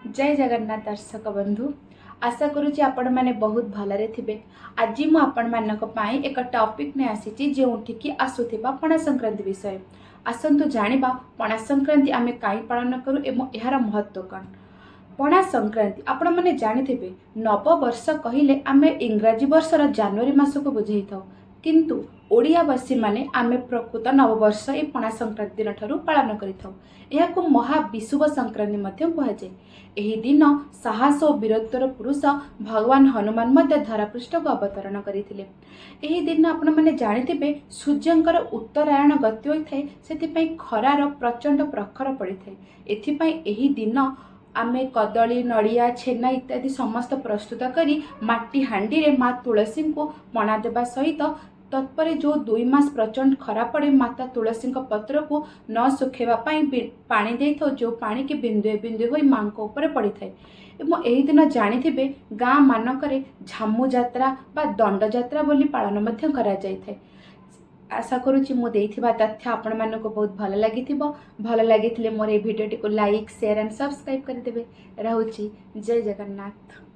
ଜୟ ଜଗନ୍ନାଥ ଦର୍ଶକ ବନ୍ଧୁ, ଆଶା କରୁଛି ଆପଣମାନେ ବହୁତ ଭଲରେ ଥିବେ। ଆଜି ମୁଁ ଆପଣମାନଙ୍କ ପାଇଁ ଏକ ଟପିକ୍ ନେଇ ଆସିଛି, ଯେଉଁଠିକି ଆସୁଥିବା ପଣା ସଂକ୍ରାନ୍ତି ବିଷୟରେ। ଆସନ୍ତୁ ଜାଣିବା, ପଣା ସଂକ୍ରାନ୍ତି ଆମେ କାହିଁ ପାଳନ କରୁ ଏବଂ ଏହାର ମହତ୍ତ୍ୱ କ'ଣ? ପଣା ସଂକ୍ରାନ୍ତି, ଆପଣମାନେ ଜାଣିଥିବେ, ନବବର୍ଷ କହିଲେ ଆମେ ଇଂରାଜୀ ବର୍ଷର ଜାନୁଆରୀ ମାସକୁ ବୁଝେଇଥାଉ। କିନ୍ତୁ ଓଡ଼ିଆବାସୀମାନେ ଆମେ ପ୍ରକୃତ ନବବର୍ଷ ଏହି ପଣା ସଂକ୍ରାନ୍ତି ଦିନଠାରୁ ପାଳନ କରିଥାଉ। ଏହାକୁ ମହାବିଷୁବ ସଂକ୍ରାନ୍ତି ମଧ୍ୟ କୁହାଯାଏ। ଏହି ଦିନ ସାହସ ଓ ବୀରତ୍ୱର ପୁରୁଷ ଭଗବାନ ହନୁମାନ ମଧ୍ୟ ଧରାପୃଷ୍ଠକୁ ଅବତରଣ କରିଥିଲେ। ଏହି ଦିନ ଆପଣମାନେ ଜାଣିଥିବେ, ସୂର୍ଯ୍ୟଙ୍କର ଉତ୍ତରାୟଣ ଗତି ହୋଇଥାଏ। ସେଥିପାଇଁ ଖରାର ପ୍ରଚଣ୍ଡ ପ୍ରଖର ପଡ଼ିଥାଏ। ଏଥିପାଇଁ ଏହି ଦିନ ଆମେ କଦଳୀ, ନଡ଼ିଆ, ଛେନା ଇତ୍ୟାଦି ସମସ୍ତ ପ୍ରସ୍ତୁତ କରି ମାଟି ହାଣ୍ଡିରେ ମା ତୁଳସୀଙ୍କୁ ପଣା ଦେବା ସହିତ ତତ୍ପରେ ଯେଉଁ 2 ମାସ ପ୍ରଚଣ୍ଡ ଖରା ପଡ଼େ, ମାତା ତୁଳସୀଙ୍କ ପତ୍ରକୁ ନ ଶୁଖାଇବା ପାଇଁ ପାଣି ଦେଇଥାଉ, ଯେଉଁ ପାଣିକି ବିନ୍ଦୁଏ ବିନ୍ଦୁଏ ହୋଇ ମାଙ୍କ ଉପରେ ପଡ଼ିଥାଏ। ଏବଂ ଏହି ଦିନ ଜାଣିଥିବେ, ଗାଁ ମାନଙ୍କରେ ଝାମୁ ଯାତ୍ରା ବା ଦଣ୍ଡଯାତ୍ରା ବୋଲି ପାଳନ ମଧ୍ୟ କରାଯାଇଥାଏ। ଆଶା କରୁଛି ମୁଁ ଦେଇଥିବା ତଥ୍ୟ ଆପଣମାନଙ୍କୁ ବହୁତ ଭଲ ଲାଗିଥିବ। ଭଲ ଲାଗିଥିଲେ ମୋର ଏହି ଭିଡ଼ିଓଟିକୁ ଲାଇକ୍, ସେୟାର ଆଣ୍ଡ ସବସ୍କ୍ରାଇବ୍ କରିଦେବେ। ରହୁଛି, ଜୟ ଜଗନ୍ନାଥ।